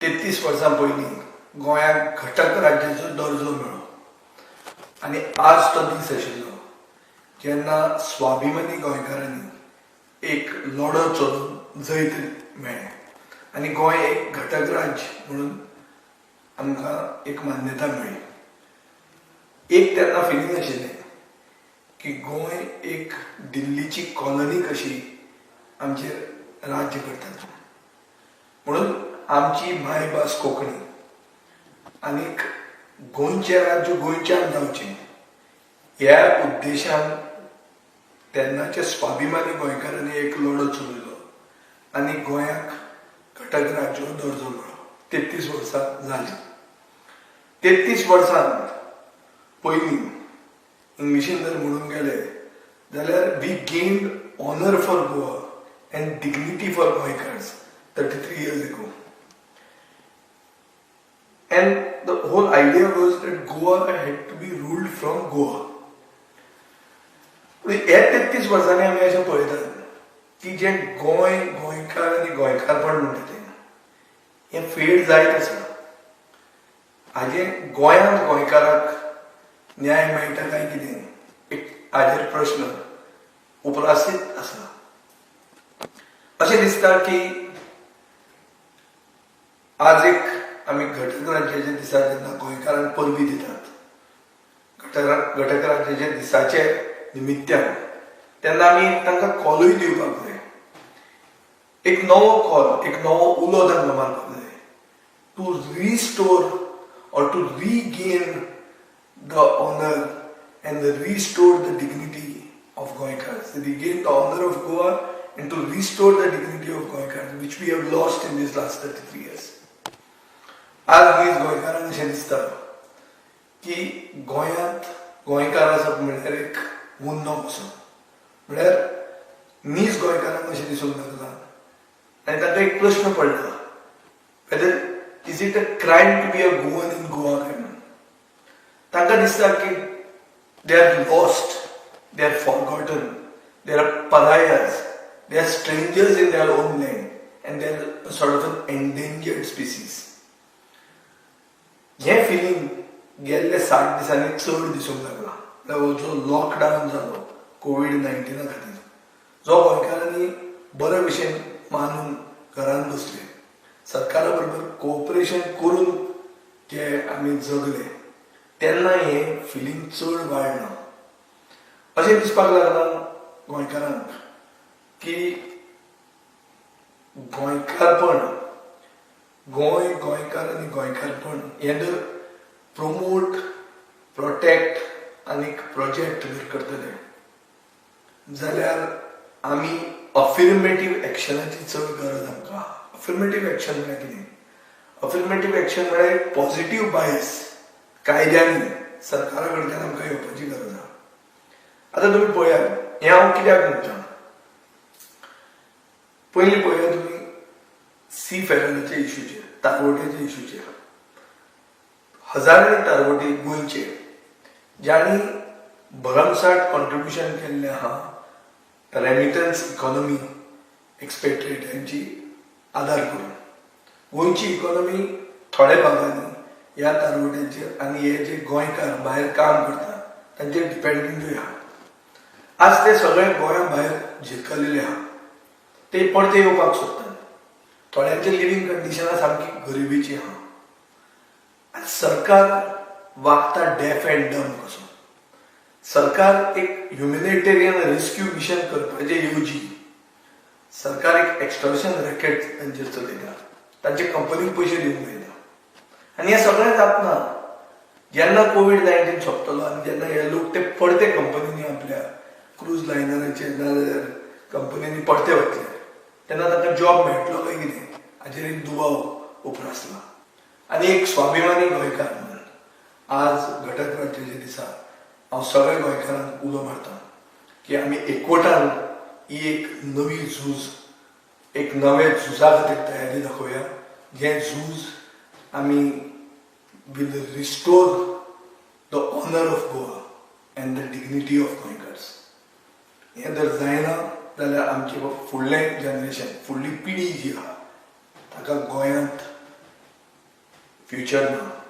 33 वर्सां पयलीं गोंयाक घटक राज्याचो दर्जो मेळ्ळो आनी आज तो दीस आशिल्लो जेन्ना स्वाभिमानी गोंयकारांनी एक लढो चलोवन जैत मेळ्ळें आनी गोंय एक घटक राज्य म्हणून आमकां एक मान्यता मेळ्ळी. एक तेन्ना फिलींग आशिल्लें की गोंय एक दिल्लीची कॉलनी कशी आमचेर राज्य करतात. म्हणून आमची मायभास कोंकणी आनीक गोंयचें राज्य गोंयच्यान जावचें ह्या उद्देशान तेन्नाचे स्वाभिमानी गोंयकारांनी एक लढो चलयलो आनी गोंयाक घटक राज्य दर्जो मेळ्ळो. 33 वर्सां जालीं. 33 वर्सां पयलीं इंग्लिशीन जर म्हणूंक गेले जाल्यार, we gained honour for Goa and dignity for Goenkars 33 years ago. And the whole idea was that Goa had to be ruled from Goa. पूण हे 33 वर्सांनी आमी अशें पळयतात की जें गोंय, गोंयकार आनी गोंयकारपण म्हणटा तें हें फेड जायत आसा. हाजें गोंयांत गोंयकाराक न्याय मेळटा काय कितें, एक हाजेर प्रश्न उपरासीत आसा. अशें दिसता की आज एक आमी घटक राज्याच्या दिसा जेन्ना गोंयकारांक परबी दितात, घटक राज्याच्या दिसाचे निमित्यान, तेन्ना आमी तांकां कॉलूय दिवपाक जाय. एक नवो कॉल, एक नवो उलो तांकां मारपाक जाय to restore or to regain the honour and restore the dignity of Goenkars, regain the honour of Goa and to restore the dignity of Goenkars, which we have lost in these last 33 years. आज नीज गोंयकारांक अशें दिसता की गोंयांत गोंयकार आसप म्हणल्यार एक गुन्नो कसो. म्हणल्यार नीज गोंयकारांक अशें दिसूंक लागलां आनी तांकां एक प्रश्न पडला, whether is it a crime to be a Goan in Goa काय म्हणून. तांकां दिसता की they are lost, they are forgotten, they are pariahs, they are strangers in their own land and they are sort of an endangered species. हें feeling गेल्ले 60 दिसांनी चड दिसूंक लागलां. म्हळ्यार हो जो लॉकडावन जालो कोवीड 19 खातीर, जो गोंयकारांनी बरे भशेन मानून घरान बसले, सरकारा बरोबर कोऑपरेशन करून जे आमी जगले, तेन्ना हें फिलींग चड वाडलां. अशें दिसपाक लागलां गोंयकारांक की गोंयकारपण, गोंय, गोंयकार आनी गोंयकारपण हें जर प्रोमोट, प्रोटेक्ट आनी प्रोजेक्ट जर करतले जाल्यार आमी अफिर्मेटीव एक्शनाची चड गरज आमकां. अफिर्मेटीव एक्शन म्हळ्यार कितें? अफिर्मेटीव एक्शन म्हळ्यार एक पॉझिटीव बायस कायद्यांनी सरकारा कडल्यान आमकां येवपाची गरज आहा. आतां तुमी पळयात, हें हांव कित्याक म्हणटा. पयलीं पळयात तुमी, सी फेरराच्या इशूचेर, तारवट्याच्या इशूचेर, हजारांनी तारवटी गोंयचे ज्यांनी भरमसाठ कॉन्ट्रिब्युशन केल्लें आहा रेमिटन्स इकॉनॉमी, एक्सपेट्रिएटांची आदार करून गोंयची इकॉनॉमी थोड्या भागांनी ह्या तारवट्यांचेर आनी हे जे गोंयकार भायर काम करता तांचेर डिपेंडंटूय आहा. आज ते सगळे गोंया भायर झिरकलेले आहा. ते परते येवपाक सोदतात. थोड्यांचे लिव्हींग कंडिशनां सामकी गरिबीची आहा आनी सरकार वागता डेफ अँड डम कसो. सरकार एक ह्युमॅनिटेरियन रेस्क्यू मिशन करपाचे येवजी सरकार एक एक्स्टॉर्शन रॅकेट तांचेर चलयता. तांचे कंपनीक पयशे दिवंक वयता आनी हें सगळें जातना जेन्ना कोवीड 19 सोंपतलो आनी जेन्ना हे लोक ते परते कंपनींनी, आपल्या क्रूज लायनराचेर नाजाल्यार कंपनींनी परते वतले, तेन्ना तांकां जॉब मेळटलो काय कितें हाचेर एक दुबाव उप्रासला. आनी एक स्वाभिमानी गोंयकार म्हणून आज घटक राज्याच्या दिसा हांव सगळ्या गोंयकारांक उलो मारता की आमी एकवटान ही एक नवी झूज, एक नवे झुजा खातीर तयारी दाखोवया, जें झूज आमी will restore the honour of Goa and the dignity of Goenkars. हें जर जायना जाल्यार आमचें फुडलें जनरेशन, फुडली पिढी जी आहा, ताका गोंयांत फ्युचर ना.